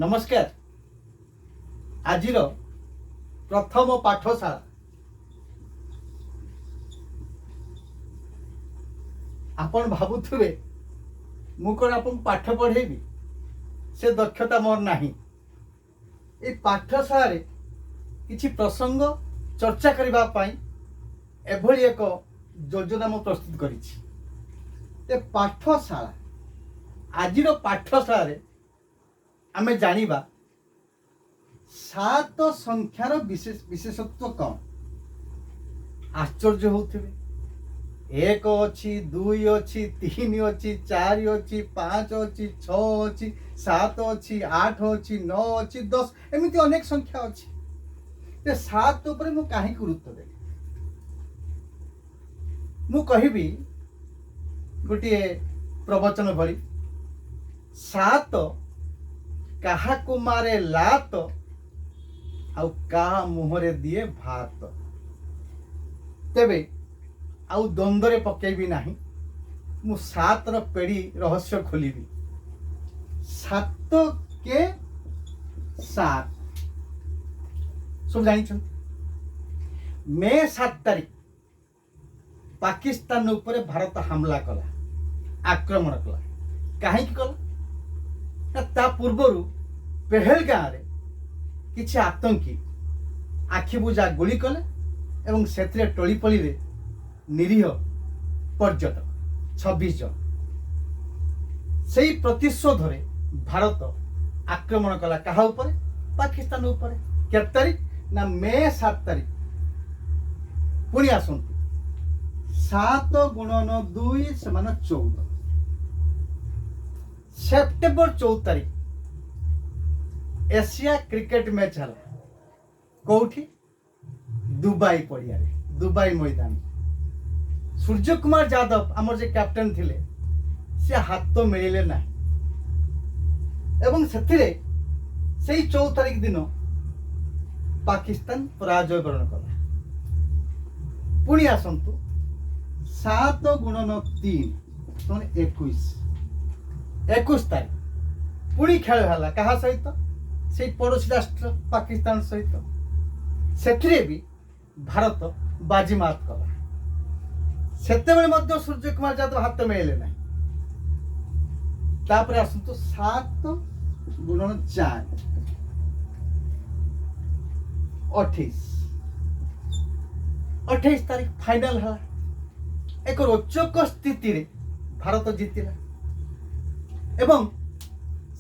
ନମସ୍କାର। ଆଜିର ପ୍ରଥମ ପାଠଶାଳା। ଆପଣ ଭାବୁଥିବେ ମୁଁ କ'ଣ ଆପଣଙ୍କୁ ପାଠ ପଢ଼େଇବି? ସେ ଦକ୍ଷତା ମୋର ନାହିଁ। ଏଇ ପାଠଶାଳାରେ କିଛି ପ୍ରସଙ୍ଗ ଚର୍ଚ୍ଚା କରିବା ପାଇଁ ଏଭଳି ଏକ ଯୋଜନା ମୁଁ ପ୍ରସ୍ତୁତ କରିଛି। ଏ ପାଠଶାଳା, ଆଜିର ପାଠଶାଳାରେ ଆମେ ଜାଣିବା ସାତ ସଂଖ୍ୟାର ବିଶେଷତ୍ୱ କ'ଣ। ଆଶ୍ଚର୍ଯ୍ୟ ହେଉଥିବେ, ଏକ ଅଛି, ଦୁଇ ଅଛି, ତିନି ଅଛି, ଚାରି ଅଛି, ପାଞ୍ଚ ଅଛି, ଛଅ ଅଛି, ସାତ ଅଛି, ଆଠ ଅଛି, ନଅ ଅଛି, 10, ଏମିତି ଅନେକ ସଂଖ୍ୟା ଅଛି। ଯେ ସାତ ଉପରେ ମୁଁ କାହିଁକି ଗୁରୁତ୍ୱ ଦେଲି? ମୁଁ କହିବି ଗୋଟିଏ ପ୍ରବଚନ ଭଳି, ସାତ କାହାକୁ ମାରେ ଲାତ, ଆଉ କାହା ମୁହଁରେ ଦିଏ ଭାତ। ତେବେ ଆଉ ଦ୍ୱନ୍ଦ୍ୱରେ ପକେଇବି ନାହିଁ, ମୁଁ ସାତର ପେଡ଼ି ରହସ୍ୟ ଖୋଲିବି। ସାତ କେ ସାତ ସବୁ ଜାଣିଛନ୍ତି। ମେ 7 ତାରିଖ ପାକିସ୍ତାନ ଉପରେ ଭାରତ ହାମଲା କଲା, ଆକ୍ରମଣ କଲା। କାହିଁକି କଲା ନା, ତା ପୂର୍ବରୁ ପେହେଲଗାଁରେ କିଛି ଆତଙ୍କୀ ଆଖିବୁଜା ଗୁଳି କଲେ ଏବଂ ସେଥିରେ ଟଳି ପଡ଼ିଲେ ନିରୀହ ପର୍ଯ୍ୟଟକ 26 ଜଣ। ସେଇ ପ୍ରତିଶୋଧରେ ଭାରତ ଆକ୍ରମଣ କଲା। କାହା ଉପରେ? ପାକିସ୍ତାନ ଉପରେ। କେତେ ତାରିଖ ନା ମେ 7 ତାରିଖ। ପୁଣି ଆସନ୍ତୁ, 7 ଗୁଣନ 2 ସମାନ 14। ସେପ୍ଟେମ୍ବର 14 ତାରିଖ ଏସିଆ କ୍ରିକେଟ ମ୍ୟାଚ୍ ହେଲା। କୋଉଠି? ଦୁବାଇ ପଡ଼ିଆରେ, ଦୁବାଇ ମଇଦାନ। ସୂର୍ଯ୍ୟକୁମାର ଯାଦବ ଆମର ଯେ କ୍ୟାପ୍ଟେନ୍ ଥିଲେ, ସେ ହାତ ମିଳିଲେ ନାହିଁ ଏବଂ ସେଥିରେ ସେଇ 14 ତାରିଖ ଦିନ ପାକିସ୍ତାନ ପରାଜୟ ବରଣ କଲା। ପୁଣି ଆସନ୍ତୁ, 7 ଗୁଣନ 3 ସମାନ 21। 21 ତାରିଖ ପୁଣି ଖେଳ ହେଲା। କାହା ସହିତ? ସେଇ ପଡ଼ୋଶୀ ରାଷ୍ଟ୍ର ପାକିସ୍ତାନ ସହିତ। ସେଥିରେ ବି ଭାରତ ବାଜିମାତ କଲା। ସେତେବେଳେ ମଧ୍ୟ ସୂର୍ଯ୍ୟକୁମାର ଯାଦବ ହାତ ମିଳିଲେ ନାହିଁ। ତାପରେ ଆସନ୍ତୁ, 7 ଗୁଣନ 4 28। 28 ତାରିଖ ଫାଇନାଲ ହେଲା। ଏକ ରୋଚକ ସ୍ଥିତିରେ ଭାରତ ଜିତିଲା ଏବଂ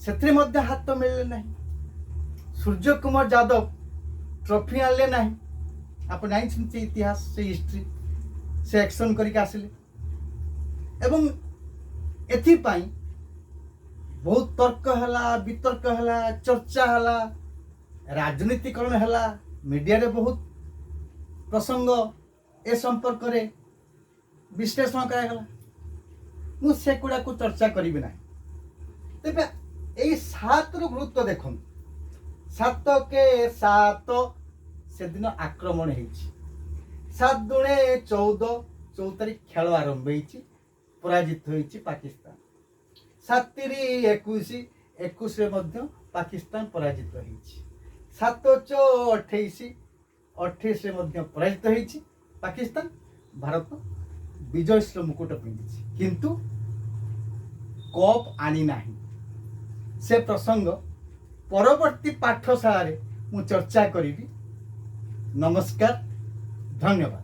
ସେଥିରେ ମଧ୍ୟ ହାତ ମିଳିଲେ ନାହିଁ। ସୂର୍ଯ୍ୟକୁମାର ଯାଦବ ଟ୍ରଫି ଆଣିଲେ ନାହିଁ। ଆପଣ ଜାଣିଛନ୍ତି ସେ ଇତିହାସ, ସେ ହିଷ୍ଟ୍ରି। ସେ ଆକ୍ସନ୍ କରିକି ଆସିଲେ ଏବଂ ଏଥିପାଇଁ ବହୁତ ତର୍କ ହେଲା, ବିତର୍କ ହେଲା, ଚର୍ଚ୍ଚା ହେଲା, ରାଜନୀତିକରଣ ହେଲା, ମିଡ଼ିଆରେ ବହୁତ ପ୍ରସଙ୍ଗ ଏ ସମ୍ପର୍କରେ ବିଶ୍ଳେଷଣ କରାଗଲା। ମୁଁ ସେଗୁଡ଼ାକୁ ଚର୍ଚ୍ଚା କରିବି ନାହିଁ। ତେବେ ଏଇ ସାତର ଗୁରୁତ୍ୱ ଦେଖନ୍ତୁ। ସାତ କେ ସାତ, ସେଦିନ ଆକ୍ରମଣ ହେଇଛି। 7 ଦୁଣେ 14, 14 ତାରିଖ ଖେଳ ଆରମ୍ଭ ହେଇଛି, ପରାଜିତ ହୋଇଛି ପାକିସ୍ତାନ। 7 ତିରି 21, 21ରେ ମଧ୍ୟ ପାକିସ୍ତାନ ପରାଜିତ ହେଇଛି। 7 ଚଉ 28, 28ରେ ମଧ୍ୟ ପରାଜିତ ହେଇଛି ପାକିସ୍ତାନ। ଭାରତ ବିଜୟଶ୍ରୀ ମୁକୁଟ ପିନ୍ଧିଛି କିନ୍ତୁ କପ୍ ଆଣି ନାହିଁ। ସେ ପ୍ରସଙ୍ଗ ପରବର୍ତ୍ତୀ ପାଠଶାଳାରେ ମୁଁ ଚର୍ଚ୍ଚା କରିବି। ନମସ୍କାର, ଧନ୍ୟବାଦ।